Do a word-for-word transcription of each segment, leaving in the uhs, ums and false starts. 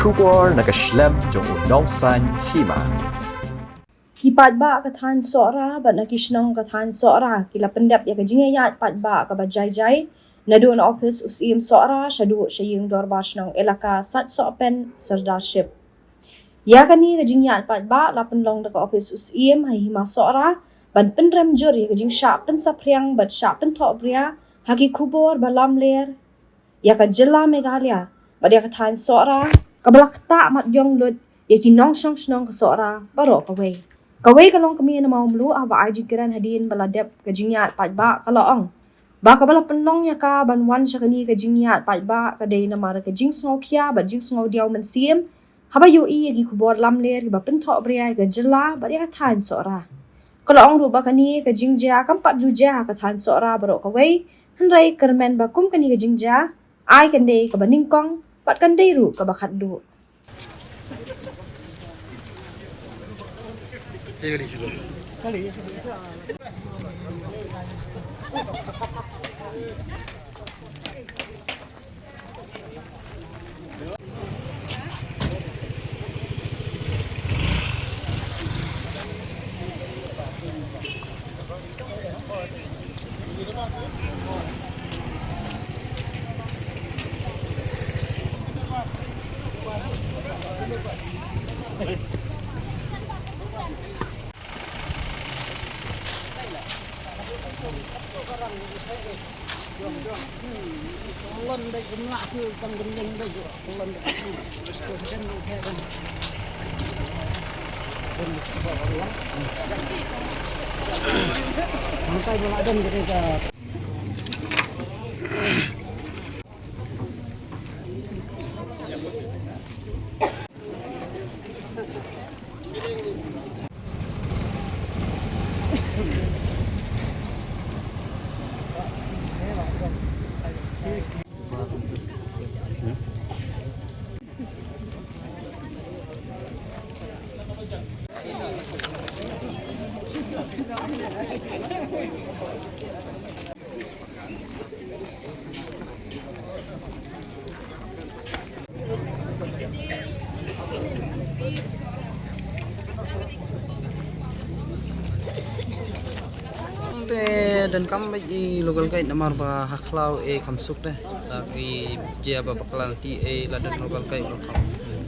Khubor na ka shlem jong u nongsan hima. Ki paidbah ka thaiñ Sohra bad na ki shnong ka thaiñ Sohra ki la pyndep ïa ka jingïaid paidbah kaba jai jai naduh na ophis u Syiem Sohra shaduh sha ïing dorbar shnong elaka Sait Sohpen Sirdarship. Ïa kane ka jingïaid paidbah la pynlong da ka ophis u Syiem ha hima Sohra ban pynrem jur ïa ka jingshah pynsaphriang bad shah pynthohbria ha ki khubor ba lamler ïa ka jylla Meghalaya bad ïa ka thaiñ Sohra kaba la ktah mat ïong lut ïa ki nongshong shnong ka Sohra baroh kawei. Kawei ka longkmie na Mawmluh haba ai jingkren hadien ba la dep ka jingïaid paidbah ka la ong ba kaba la pynlong ïa ka ban wan sha kane ka jingïaid paidbah ka dei namar ka jingsngewkhia bad jingsngewdiaw mynsiem haba ïohi ïa ki khubor lamler kiba pynthohbria ïa ka jylla bad ïa ka thaiñ Sohra. Ka la ong ruh ba kane ka jingjia kam pat ju jia ha ka thaiñ Sohra baroh kawei, hynrei kyrmen ba kum kane ka jingjia ai kan dei kaba nyngkong bad kan dei ruh kaba khatduh. Te donkam bad i local guide namar ba ha khlaw e kham suk te. Ta ki jia ba bakla ti e la don local guide ba kham,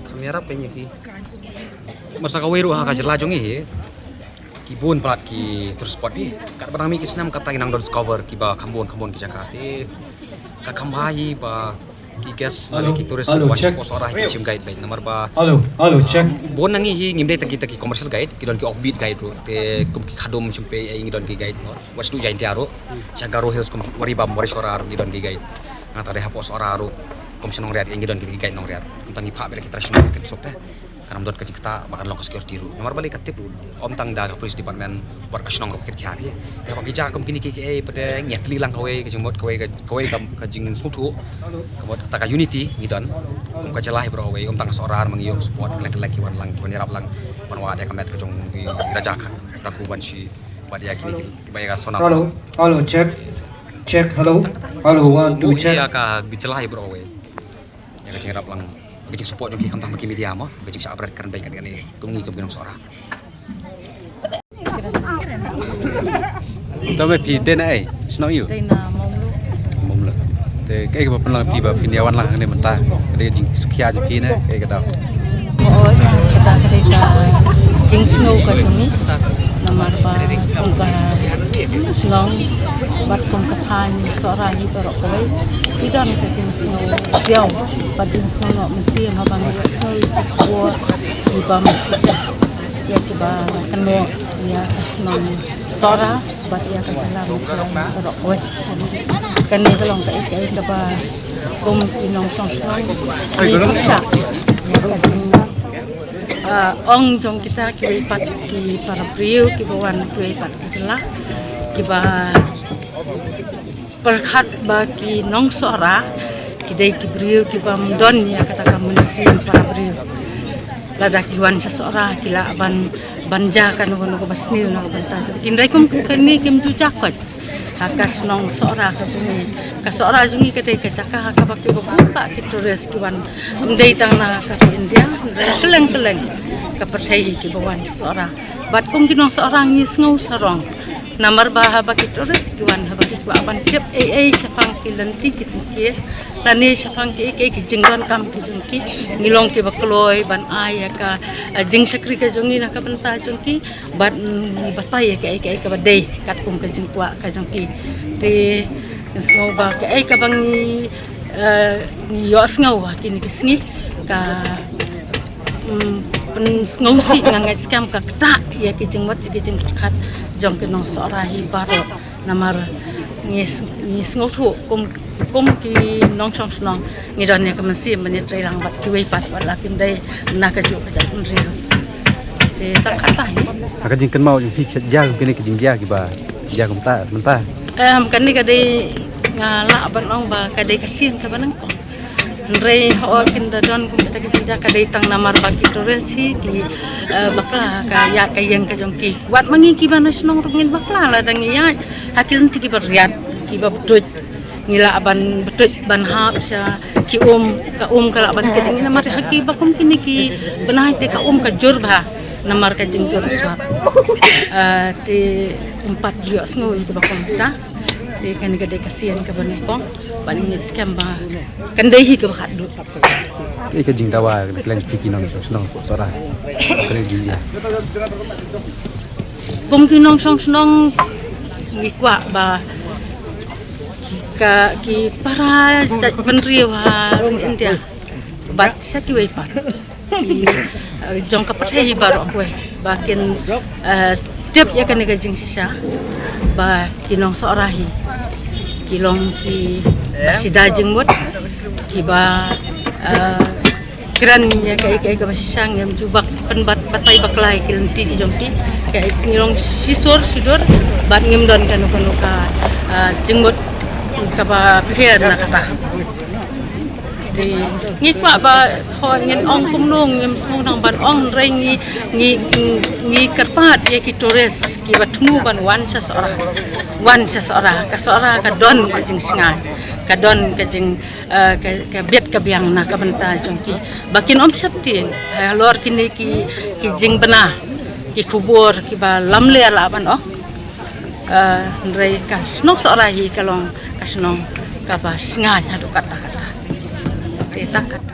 kham ïarap ka ïa ki. Mar sa kawei ruh ha ka jylla jong ngi hi. Ki bun palat ki tourist spot hi. Katba nang mih ki snem kata ngi nang don discover kiba kham bun kham bun ki jaka te. Ka kham bha hi ba ki guest lane ki tourist kiba wan shapoh Sohra hi kim shym guide beit namar ba bun na ngi hi ngim dei tang kita ki commercial guide, ki don ki offbeat guide ruh te kum ki Khadum Shympei ei ngi don ki guide noh. Wat shu Jaintia ruh sha Garo Hills kum Waribam Wari Sohra ruh ngi don ki guide. Nga ta dei hapoh Sohra ruh kum sha Nongriat ei ngi don ki guide Nongriat. Kum tang ngi phah beit ki traditional kin suk te. Kan ym don ka jingktah ba kan long ka security ruh. Namar balei ka tip ruh ym tang da ka police department bad ka shnong ruh ka khia phi. Te ba ki jaka kum kine ki kiei pat ngi ïatylli lang kawei ka jingmut kawei ka kawei ka ka jingsngewthuh. Ka mut kata ka unity ngi don kum ka jylla hi baroh kawei ym tang ka Sohra ma ngi ïoh support kylleng kylleng ki wan lang ki wan ïarap lang ban wad ïa ka met ka jong i Raja Kha Raku Banshi bad ïa kine ki ba ïa ka Sona. Hello, hello, check, check, hello, hello, one, two, check. Ïa ka jylla hi baroh kawei. Ïa ka jingïarap lang, ka jingsupport jong ki khamtam ki media mo, ka jingshah bret kren beiñ kane kane kum ngi kum ki nong Sohra. To me phi dei na ei, snoh ïu. Dei na Mawmluh. Mawmluh. Te kaei kaba pynlong phi ba phin ïa wan lang hangne mynta. Ka dei ka jingsngewkhia jong phi ne kaei ka daw. Hooid, kata ka dei ka jingsngew ka jong ngi. Namar ba kum ka shnong bad kum ka thaiñ Sohra hi baroh kawei. Ki don ka jingsngew diaw bad jingsngew noh mynsiem haba ngi ïohsngew ïa ki khubor kiba mynshisha ïa kiba la kynnoh ïa ka shnong Sohra bad ïa ka jylla Meghalaya baroh kawei. Kane ka long kaei kaei kaba kum ki nongshong shnong ngi pyrshah ïa ka jing, ah, ong jong kita kiwei pat ki para briew kiba wan kiwei pat ki jylla kiba pyrkhat ba ki nong Sohra ki dei ki briew ki bym don ïa kata ka mynsiem para briew. Lada ki wan sha Sohra ki lah ban, ban jia kano kano kaba sniew na ka bynta. Hynrei kum kane kim ju jia koit. Ha ka shnong Sohra ka jong ngi. Ka Sohra jong ngi ka dei ka jaka ha kaba ki ba bun bah ki tourist ki wan. Ym dei tang na ka ri India, ym dei kylleng kylleng ka pyrthei hi ki ba wan sha Sohra. Bad kum ki nong Sohra ngi sngew sarong. Namar ba haba ki tourist ki wan haba ki kwah ban tip ei ei shaphang ki lynti ki syngkien. Lane shaphang ki, ki, ki jingdonkam ki jong ki. Ngi long ki ba kloi ban ai ïa ka, eh, jingshakri ka jong ngi na ka bynta jong ki. Bad, mm, ngi batai ïa kaei kaei kaba dei katkum ka jingkwah ka jong ki. Te ngi sngew ba kaei kaba ngi, eh, ngi ïohsngew ha kine ki sngi ka, mm, pynsngewsih, nga ngeit skhem ka ktah ïa ki jingmut ïa ki jingpyrkhat jong ki nong Sohra hi baroh. Namar ngi s-, ngi sngewthuh kum, kum ki nongshong shnong ngi don ïa ka mynsiem ban ïatreilang bad kiwei pat wat la kim dei na kajuh ka jaitbynriew. Te tang katta hi. Ha ka jingkynmaw jong phi, ka jia kum kine ki jingjia kiba jia kumta mynta? Em, kane ka dei, nga lah ban ong ba ka dei ka sien kaba nyngkong. Hynrei hooid kin da don kum kita ki jingjia, ka dei tang namar ba ki tourist hi ki, eh, bakla ka ïaid ka ïeng ka jong ki. Wat ma ngi kiba na shnong ruh ngin bakla lada ngi ïaid ha ki lynti kiba riat, kiba btuid. Ngi lah ban btuid ban hap sha ki um, ka um ka lah ban kit ngi namar ha kiba kum kine ki bnai te ka um ka jur bha namar ka jingjur u slap. Eh, te ym pat ju ïohsngew ïa kiba kum kita. Te kane ka dei ka sien kaba nyngkong. Ban ngi skhem ba kan dei hi kaba khatduh. Kaei ka jingdawa ka dei khlem phi ki nongshong shnong Sohra? Kaei ka jingjia? Kum ki nongshong shnong ngi kwah ba ki, ka, ki para jaitbynriew ha ri India bad sha kiwei pat ki, eh, jong ka pyrthei baroh kawei ba kin, eh, tip ïa kane ka jingshisha ba ki nong Sohra hi ki long ki ba shida jingmut, kiba, eh, kren ïa kaei kaei kaba shisha. Ngim ju bak pynbat batai bakla ïa ki lynti ki jong ki. Kaei ngi long shisur shidur bad ngim don kano kano ka, eh, jingmut kaba pher na kata. Te ngi kwah ba, hooid ngin ong kumno, ngim sngewdang ban ong, hynrei ngi, ngi, ngi kyrpad ïa ki tourist kiba thmu ban wan sha Sohra. Wan sha Sohra, ka Sohra ka don ka jingsngaid, ka don ka jing, eh, ka, ka bit ka biang na ka bynta jong ki. Ba kin ym sheptieng halor kine ki, ki jingbna, ki khubor kiba lamler lah ban ong. Eh, hynrei ka shnong Sohra hi ka long ka shnong kaba sngaid haduh katta katta. Te tang kat